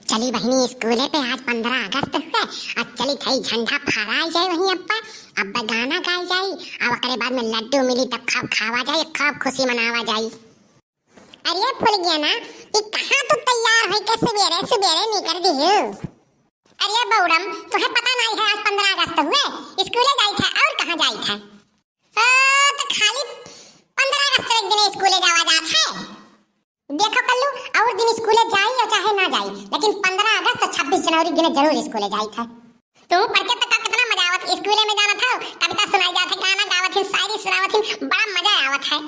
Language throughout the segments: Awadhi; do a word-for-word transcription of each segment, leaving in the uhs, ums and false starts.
चली बहिनी स्कूले पे, आज पन्द्रह अगस्त हुए, आज चली थई झंडा फहराई जाए वहीं अब्बा, अब्बा गाना गाई जाई, अब ओकरे बाद में लड्डू मिली तब खूब खावा जाए, खूब खुशी मनावा जाई। अरे फुलगेना, ई कहाँ तू तैयार होई के सुबेरे सुबेरे निकर दिहू? अरे बौड़म, तुहे पता नाई है आज पन्द्रह अगस्त हुए, स्कूले जाई थे और कहाँ जाई थे? ओ, तो खाली पन्द्रह अगस्त एक दिन स्कूले जावा जात है। देखो कल्लू, और दिन स्कूले जाई या चाहे ना जाई, लेकिन पन्द्रह अगस्त और छब्बीस जनवरी दिन जरूर स्कूले जाई थे। तू पढ़ के तो का कितना मजा आवत, स्कूले में जाना था, कविता सुनाई जात है, गाना गावत हिन, शायरी सुनावत हिन, बड़ा मजा आवत है।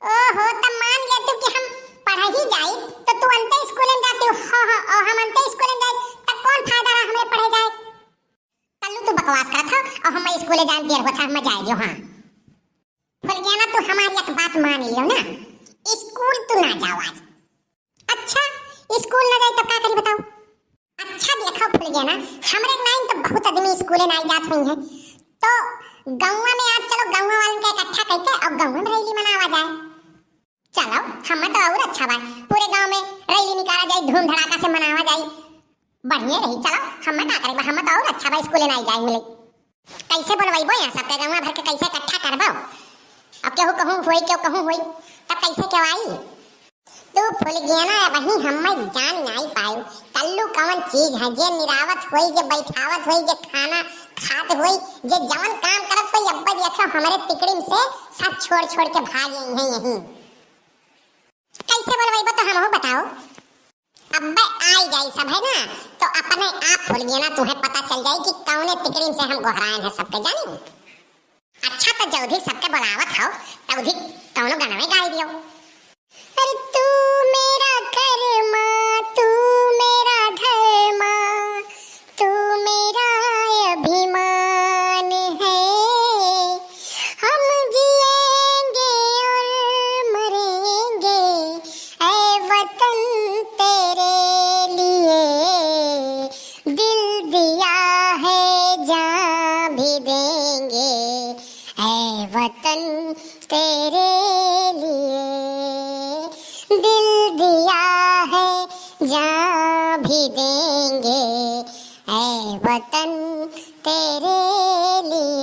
ओहो, तब मान ले तू कि हम पढ़ ही जाई, तो तू अंते स्कूल में जाती हो, हाँ, हाँ, और हम अंते स्कूल में जाई, तब कौन फायदा रहा हमरे पढ़े जाए? कल्लू तू बकवास करत हो, और हम स्कूल जाए देर होता, हम जाए दियो, हाँ। फुलगेना तू हमारी एक बात मान लियो ना, स्कूल तू ना जाओ आज। अच्छा, स्कूल ना जाई तब का करी बताओ? अच्छा देखो फुलगेना, हमरे नाई तो बहुत आदमी स्कूले नाई जात हुई है, तो गौवा में आज चलो गौवा वालन के इकट्ठा करके और गौवा में रैली मनावा जाए। चलो, हम तो और अच्छा बा, पूरे गांव में रैली निकाला जाए, धूम धड़ाका से मनावा जाए, बढ़िया रही। चलो, हम का करे, हम तो और अच्छा बा, स्कूले नाई जाए मिले। कैसे बोलवाइबो यहाँ सबके गौवा भर के, कैसे इकट्ठा करबो? अब केहू कहूँ होई, केहू कहूँ होई, तब कैसे केवाई? तू फुलगेना, वही हम्मे जान नाई पायो। कल्लू कौन चीज है जे निरावत होई, जे बैठावत होई, जे खाना खात होई, जे जवन काम करत होई, अब्बा देखो हमरे तिकड़िम से सब छोड़ छोड़ के भाग आई हैं यहीं। कैसे बोलवाइबो तो हमहू बताओ। अब्बे आई जाई सब है ना, तो अपने आप फुलगेना तुहे पता चल जाई कि कौने तिकड़िम से हम गोहरायन है सबके, जानी। अच्छा, तो जौधी सबके बुलावत हो, तौधी कौनो गनवे गाई दियो। अरे तू मेरा कर्मा, तू मेरा धर्मा, तू मेरा अभिमान है। हम जिएंगे और मरेंगे, ऐ वतन तेरे लिए। दिल दिया है, जान भी देंगे, ऐ वतन तेरे लिए। दिल दिया है, जान भी देंगे, ऐ वतन तेरे लिए।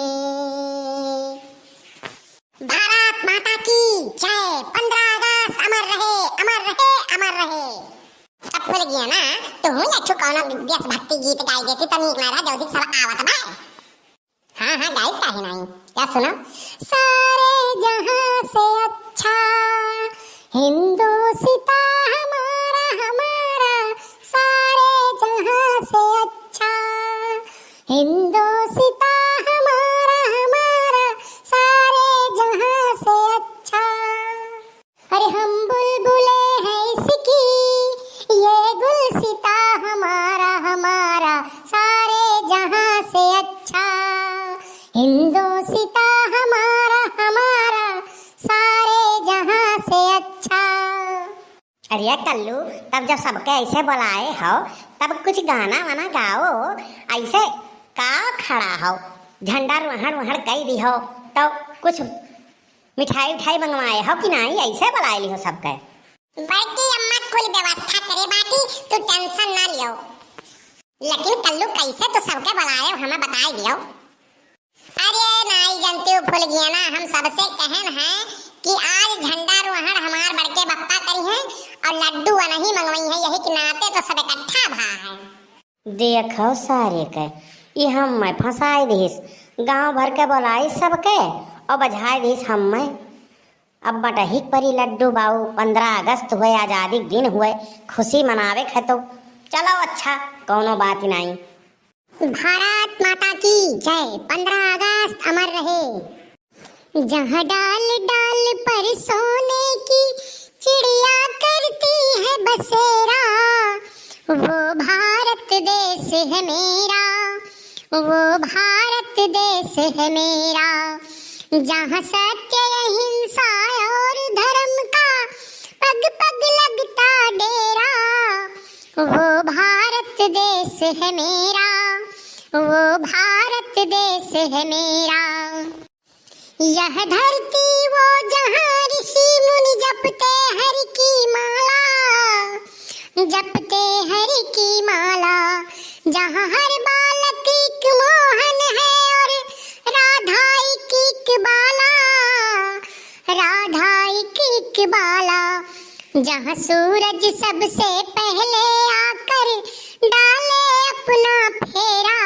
भारत माता की जय, पन्द्रह अगस्त अमर रहे, अमर रहे, अमर रहे। अब फुलगेना, तू एक ठो कौनो देशभक्ति गीत गाई देती तो नीक ना रहा, जल्दी सब आवत बा। हाँ, हाँ, गाई काहे नाई? क्या सुनो? सारे जहां से अच्छा हिंदोसिता हमारा, हमारा, सारे जहां से अच्छा हिंदोसिता हमारा, हमारा, सारे जहां से अच्छा। अरे हम बुलबुले हैं इसकी, ये गुलसिता हमारा, हमारा, सारे जहां से अच्छा। हिंदोसिता हमारा, हमारा, सारे जहां से अच्छा। अरे कल्लू, तब जब सबके ऐसे बुलाए हो, तब कुछ गाना वाना गाओ। ऐसे का खड़ा हो, झंडा रोहण वोहण कई दी हो, तो कुछ मिठाई उठाई मंगवाए हो कि नाई? ऐसे बुलाए ली हो सबके? बड़की अम्मा कुल व्यवस्था करे बाटी, तू tension ना लियो। लेकिन कल्लू कैसे तू सबके बुलाए हो, हमें बताए दियो। अरे नाई जनती फुलगेना, हम सबसे कहन है कि आज झंडा रोहण हमार बड़के बप्पा करी हैं और लड्डू वनही मंगवाई हैं, यही के नाते तो सब इकट्ठा भा है। देखो सारे के, ई हम्मे फंसाई दिहिस। गांव भर के बोलाई सबके और बजाई दिहिस हम्मे। अब बटही के परी लड्डू बाऊ, पन्द्रह अगस्त हुए, आजादी के दिन हुए, खुशी मनावे के है तो चलो अच्छा, कौनो बात ही नाई। भारत माता की जय, पन्द्रह अगस्त अमर रहे। जहाँ डाल डाल पर सोने की चिड़िया करती है बसेरा, वो भारत देश है मेरा, वो भारत देश है मेरा। जहाँ सत्य अहिंसा और धर्म का पग पग लगता डेरा, वो भारत देश है मेरा, वो भारत देश है मेरा। यह धरती वो जहाँ ऋषि मुनि जपते हरि की माला, जपते हरि की इश्क वाला, जहाँ सूरज सबसे पहले आकर डाले अपना फेरा,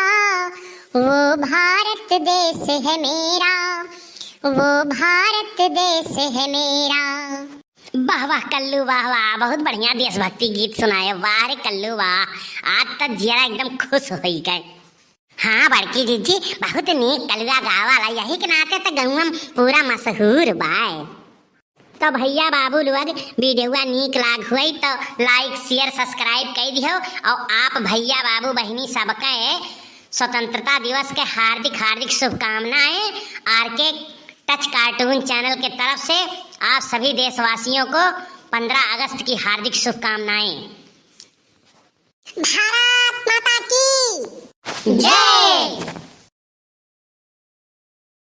वो भारत देश है मेरा, वो भारत देश है मेरा। वाह वाह कल्लू, वाह वाह, बहुत बढ़िया देशभक्ति गीत सुनाए। वाह रे कल्लू वाह, आज त जियरा एकदम खुश होई गए। हाँ बड़की जीजी, बहुत नीक कलुआ गावाला, यही के नाते त गौवा में पूरा मशहूर बाय। तो भैया बाबू लोग, वीडियोवा नीक लाग हुई तो like, share, subscribe कई दिहो। और आप भैया बाबू बहिनी सबके स्वतंत्रता दिवस के हार्दिक हार्दिक शुभकामनाएं। आर के टच कार्टून चैनल के तरफ से आप सभी देशवासियों को पन्द्रह अगस्त की हार्दिक शुभकामनाएं। भारत माता की जय।